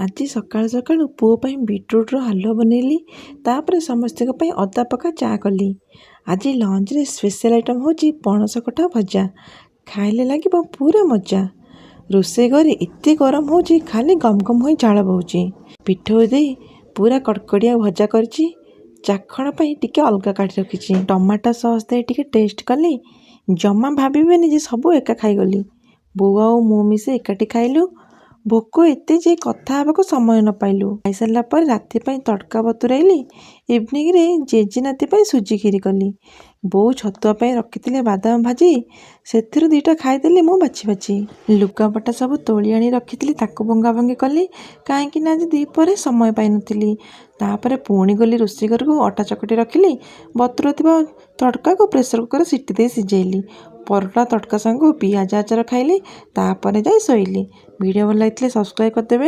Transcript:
ଆଜି ସକାଳୁ ସକାଳୁ ପୁଅ ପାଇଁ ବିଟରୁଟ୍ର ହାଲୁଆ ବନେଇଲି। ତାପରେ ସମସ୍ତଙ୍କ ପାଇଁ ଅଦା ପକା ଚା କଲି। ଆଜି ଲଞ୍ଚରେ ସ୍ପେଶାଲ୍ ଆଇଟମ୍ ହେଉଛି ପଣସ କଠା ଭଜା। ଖାଇଲେ ଲାଗିବ ପୁରା ମଜା। ରୋଷେଇ ଘରେ ଏତେ ଗରମ ହେଉଛି, ଖାଲି ଗମ ଗମ ହୋଇ ଝାଳ ବହୁଛି। ପିଠଉ ଦେଇ ପୁରା କଡ଼କଡ଼ିଆ ଭଜା କରିଛି। ଚାଖଣ ପାଇଁ ଟିକେ ଅଲଗା କାଢ଼ି ରଖିଛି। ଟମାଟୋ ସସ୍ ଦେଇ ଟିକେ ଟେଷ୍ଟ କଲି। ଜମା ଭାବିବେନି ଯେ ସବୁ ଏକା ଖାଇଗଲି। ବୋଉ ଆଉ ମୁଁ ମିଶି ଏକାଠି ଖାଇଲୁ। ଭୋକ ଏତେ ଯେ କଥା ହେବାକୁ ସମୟ ନ ପାଇଲୁ। ଖାଇସାରିଲା ପରେ ରାତି ପାଇଁ ତଡ଼କା ବତୁରାଇଲି। ଇଭିନିଂରେ ଜେଜେ ନାତି ପାଇଁ ସୁଜି କ୍ଷୀରି କଲି। ବୋଉ ଛତୁଆ ପାଇଁ ରଖିଥିଲେ ବାଦାମ ଭାଜି, ସେଥିରୁ ଦୁଇଟା ଖାଇଦେଲି ମୁଁ ବାଛି ବାଛି। ଲୁଗାପଟା ସବୁ ତୋଳି ଆଣି ରଖିଥିଲି, ତାକୁ ଭଙ୍ଗା ଭଙ୍ଗି କଲି, କାହିଁକି ନା ଆଜି ଦ୍ୱିପହରେ ସମୟ ପାଇନଥିଲି। ତାପରେ ପୁଣି ଗଲି ରୋଷେଇ ଘରକୁ, ଅଟା ଚକଟି ରଖିଲି। ବତୁରା ଥିବା ତଡ଼କାକୁ ପ୍ରେସର କୁକରରେ ସିଟି ଦେଇ ସିଝେଇଲି। ପରଟା ତଡ଼କା ସାଙ୍ଗକୁ ପିଆଜ ଆଚାର ଖାଇଲି। ତାପରେ ଯାଇ ଶୋଇଲି। ଭିଡ଼ିଓ ଭଲ ଲାଗିଥିଲେ ସବସ୍କ୍ରାଇବ୍ କରିଦେବେ।